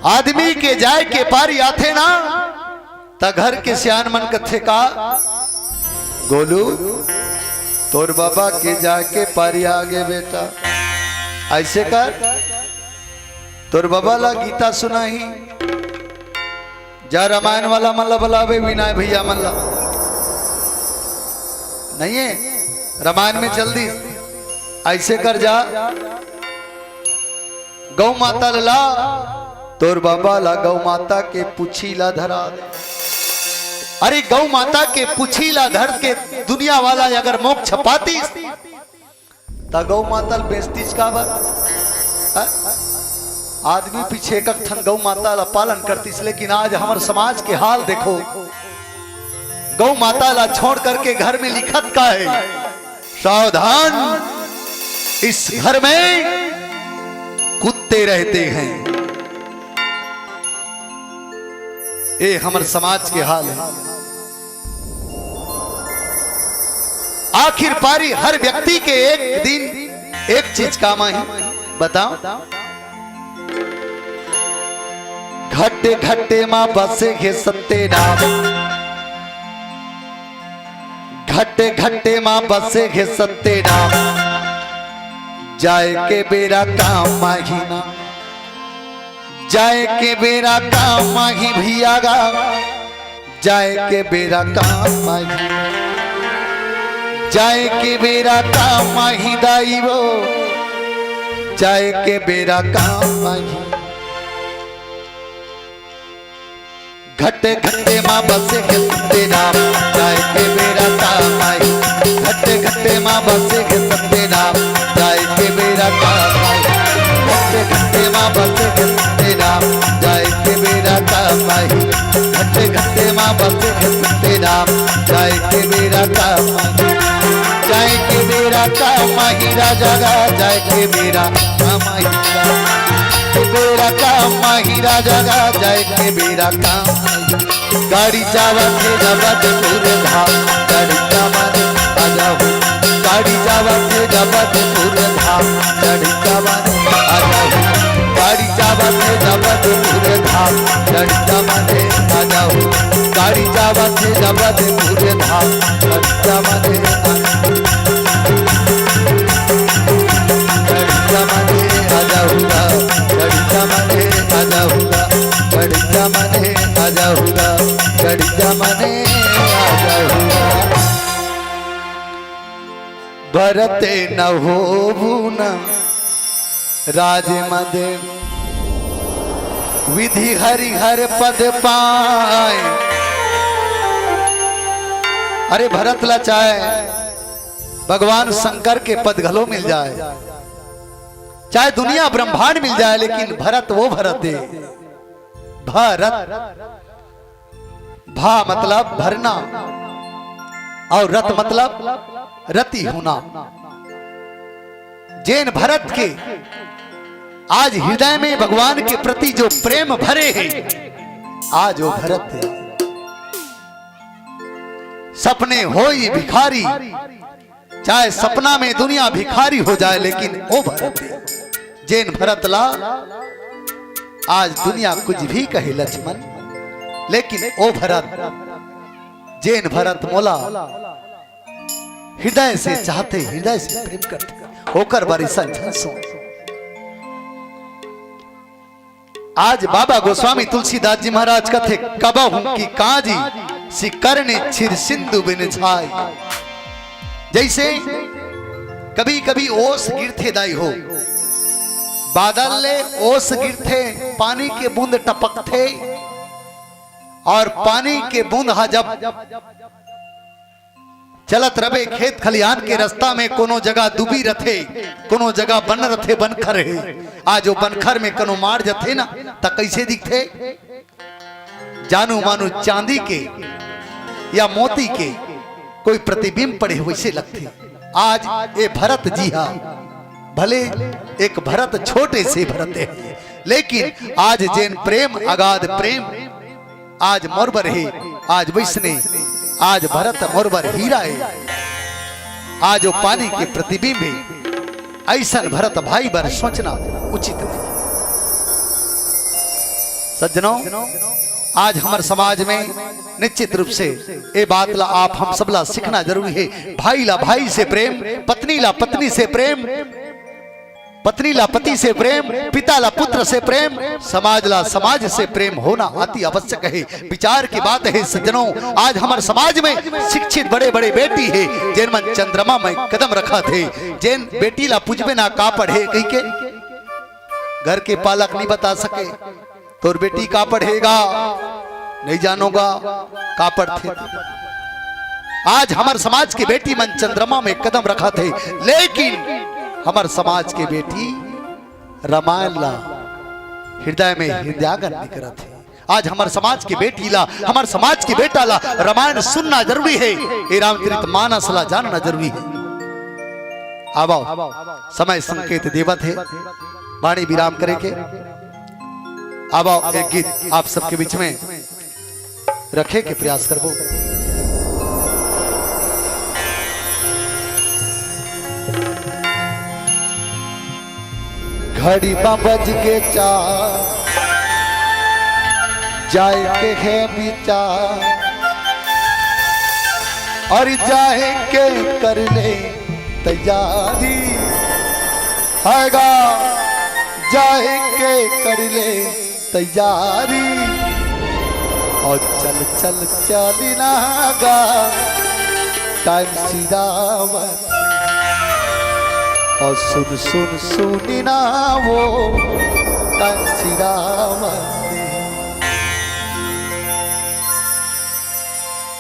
आदमी के जाए के पारी आथे ना, त घर के सियान मन कथे का, "गोलू, तोर बाबा के जाए के पारी आगे बेटा, ऐसे कर, तोर बाबा ला गीता सुनाही।" जा रामायण वाला मन ला बलावे, विनय भैया मन ला। नहीं हे, रामायण में चल दी। ऐसे कर जा, गौ माता ला ला, तोर बाबा ला गौ माता के पूछी ला धरा दे। अरे गौ माता के पूछी ला धर के दुनिया वाला अगर मोक्ष पातीस, त गौ माता ल बेचतीस काबर? हैं? आदमी पीछे एक ठन गौ माता ला पालन करतीस, लेकिन आज हमर समाज के हाल देखो, गौ माता ला छोड़ करके घर में लिखत का हे, "सावधान, इस घर में कुत्ते रहते हैं।" ए हमर समाज के हाल हे। आखिर पारी हर व्यक्ति के एक दिन एक चीज काम आही, बताओ। घटे घटे मा बसे हे सत्यनाम, घटे घटे मा बसे हे सत्यनाम, जाए के बेरा काम आही ना, जाए के बेरा काम आही भैया गा, जाए के बेरा काम आही। जाए के बेरा काम आही दाई वो, जाए के बेरा काम आही। घटे घटे माँ बसे के सत्यनाम, जाए के बेरा काम आही। घटे घटे माँ बसे के सत्यनाम, जाए के बेरा काम आही। घटे घटे माँ बसे के सत्यनाम, जाए के बेरा काम आही। घटे घटे माँ बसे के सत्यनाम, जाए के बेरा काम आही। जाए के बेरा काम आही राजा गा, जाए के बेरा काम आही। के बेरा काम आही राजा गा, जाए के बेरा काम आही। गाड़ी जावत हे जबतपुर धाम, गाड़ी जवान आ जाहू। गाड़ी जावत हे जबतपुर धाम, गाड़ी जवान आ जाहू। गाड़ी जावत हे जबतपुर धाम, गाड़ी जवान आ जाहू। गाड़ी जावत हे जबतपुर धाम, गाड़ी जवान आ जाहू। घड़ी जमाने आ जाऊंगा, घड़ी जमाने आ जाऊंगा, घड़ी जमाने आ जाऊंगा, घड़ी जमाने आ जाऊंगा। भरते न होबू न राज मदे, विधि हरि हर पद पाए। अरे भरत ला चाहे भगवान शंकर के पद घलो मिल जाए, चाहे दुनिया ब्रह्मांड मिल जाए, लेकिन भरत वो भरत हे। भरत, भा मतलब भरना और रत मतलब रति होना। जेन भरत के आज हृदय में भगवान के प्रति जो प्रेम भरे हे, आज वो भरत हे। सपने होई भिखारी, चाहे सपना में दुनिया भिखारी हो जाए, लेकिन ओ भरत हे, जेन भरत ला आज दुनिया कुछ भी कहे लक्ष्मण, लेकिन ओ भरत, जेन भरत मोला हृदय से चाहथे, हृदय से प्रेम करथे, ओकर बर अइसन झन सोच। आज बाबा गोस्वामी तुलसीदास जी महाराज कथे, "कबहूँ की काजी सिकरने छिर सिंधु बिन छाई।" जैसे कभी-कभी ओस गिरथे दाई हो, बादल ले ओस गिरथे, पानी के बूंद टपकथे, और पानी के बूंद हा जब चलत रबे खेत खलिहान के रस्ता में, कोनो जगह दुबी रथे, कोनो जगह बन रथे, बनखर हे। आज वो बनखर में कोनो माड़ जथे ना, त कइसे दिखथे? जानू मानू चांदी के या मोती के कोई प्रतिबिंब पड़े वइसे लगथे। आज ए भरत जी हा, भले एक भरत, छोटे से भरत हे, लेकिन आज जेन प्रेम, अगाध प्रेम आज मोर बर हे, आज वइसने, आज भरत मोर बर हीरा हे, आज वो पानी के प्रतिबिंब हे। अइसन भरत भाई बर सोचना उचित नहीं। सज्जनों, आज हमर समाज में निश्चित रूप से ए बात ला आप हम सब ला सीखना जरूरी हे। भाई ला भाई से प्रेम, पत्नी ला पत्नी से प्रेम, पत्नी ला पति से प्रेम, पिता ला पुत्र से प्रेम, समाज ला समाज से प्रेम होना अति आवश्यक हे। विचार की बात हे सज्जनों, आज हमर समाज में शिक्षित बड़े-बड़े बेटी हे, जेन मन चंद्रमा में कदम रखत हे, जेन बेटी ला पूछबे ना का पढ़े कहिके, घर के पालक नहीं बता सके। तोर बेटी का पढ़ेगा, नहीं जानोगा, का पढ़थे। आज हमर समाज के बेटी मन चंद्रमा में कदम रखत हे, लेकिन हमर समाज के बेटी रामायण ला हृदय में हृदयागन नहीं करत हे। आज हमर समाज के बेटी ला, हमर समाज के बेटा ला रामायण सुनना जरूरी हे, ए रामचरित मानस ला जानना जरूरी हे। आवव, समय संकेत देवत हे, वाणी विराम करे के। आवव, एक गीत आप सबके बीच में रखे के प्रयास करबो। घड़ी म बज गे चार, जाए के हे विचार, अउ जाए के कर ले तैयारी। हे गा, जाए के कर ले तैयारी, अउ चल चल चली ना गा। टाइम सीधा आवत, और सुन सुन सुनी ना वो टाइम सीधा आवत।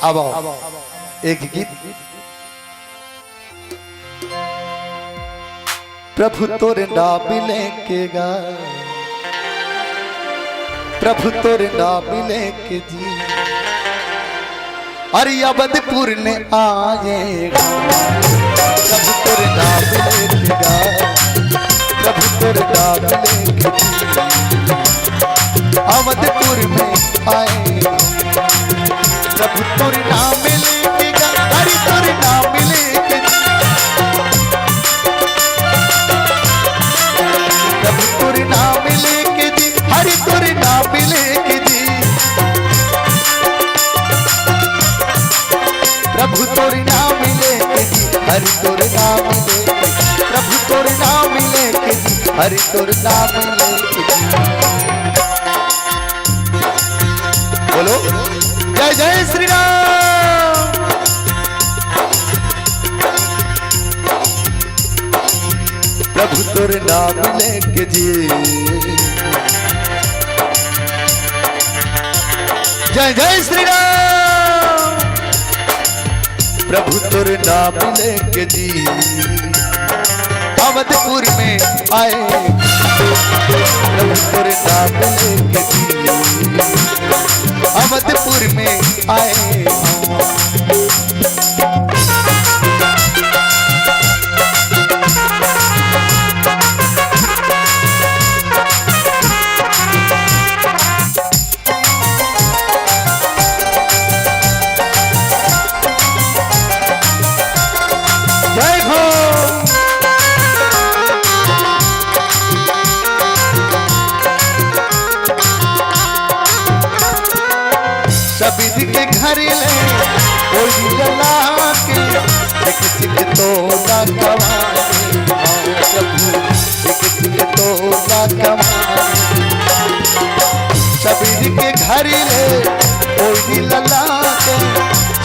अब आओ, एक गीत। प्रभु तोर नाम लेके गा, प्रभु तोर नाम लेके जी, अरे अवधपुर ने आए। प्रभु तोर नाम लेके गा, प्रभु तोर नाम लेके जी, अवधपुर में आए। प्रभु तोर नाम लेके गा, हरि तोर नाम लेके जी। प्रभु तोर नाम लेके जी, हरि तोर नाम लेके जी। प्रभु तोर नाम लेके जी, हरि तोर नाम लेके, प्रभु तोर नाम लेके जी, हरि तोर नाम लेके जी। बोलो, जय जय श्री राम। प्रभु तोर नाम लेके जी, जय जय श्री राम। प्रभु तोर नाम लेके जी, अवधपुर में आए। प्रभु तोर नाम लेके जी, अवधपुर में आए। जय हो। सबीर के घर ले कोई लला के, चिक चिक तोला कवाए, हाँ प्रभु, चिक चिक तोला कवाए। सबीर के घर ले कोई लला के,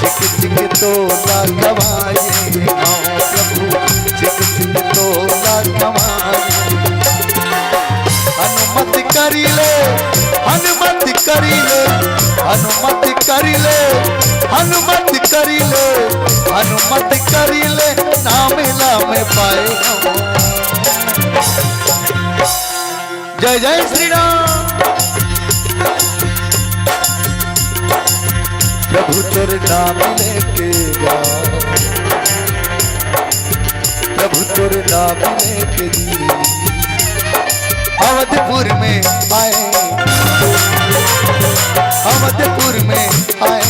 चिक चिक तोला कवाए, हाँ प्रभु, चिक चिक तोला कवाए। हनुमत करी ले, हनुमत करी ले, हनुमत करी ले, हनुमत करी ले, हनुमत करी ले, नाम लामे पाए। जय जय श्री राम। प्रभु तोर नाम लेके गा, प्रभु तोर नाम लेके जी, अवधपुर में आए, अवधपुर में आए।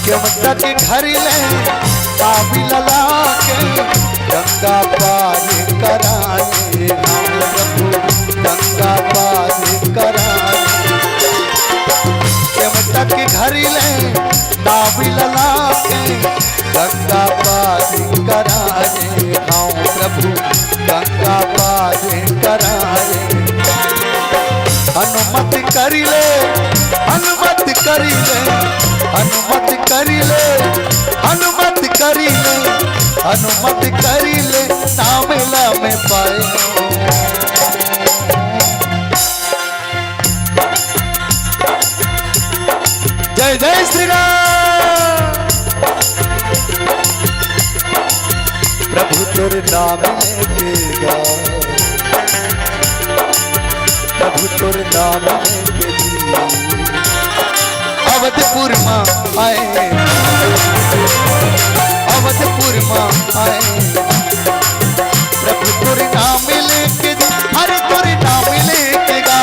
केवटा के घर ले ताबी लला के, गंगा पार कराए राम प्रभु, गंगा पार कराए। केवटा के घर ले ताबी लला के, गंगा पार कराए राम प्रभु, गंगा पार कराए। हनुमत करी ले, हनुमत करी ले, हनुमत करी ले, हनुमत करी ले, हनुमत करी ले, नाम लामे पाए। जय जय श्री राम। प्रभु तोर नाम लेके गा, प्रभु तोर नाम लेके जी, अवधपुर मा आए, अवधपुर मा आए। प्रभु तोर नाम लेके जी, अरे तोर नाम लेके गा।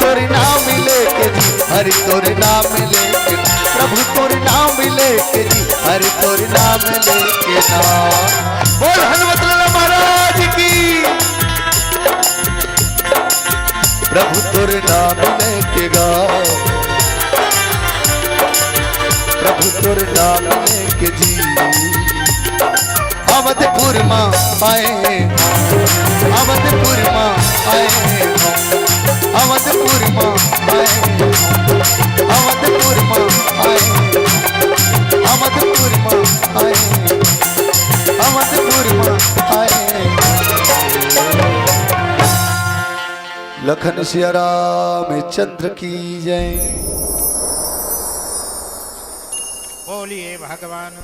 तोर नाम लेके जी, हरि तोर नाम लेके, प्रभु तोर नाम लेके जी, हरि तोर नाम लेके ना। बोल हनुमत लाला महाराज की। प्रभु तोर नाम लेके गा, प्रभु तोर नाम लेके जी। अवधपुर मा आए, अवधपुर मा आए, अवधपुर मा आए, अवधपुर मा आए, अवधपुर मा आए, अवधपुर मा आए। लखन सिया रामचंद्र की जय। बोलिए भगवान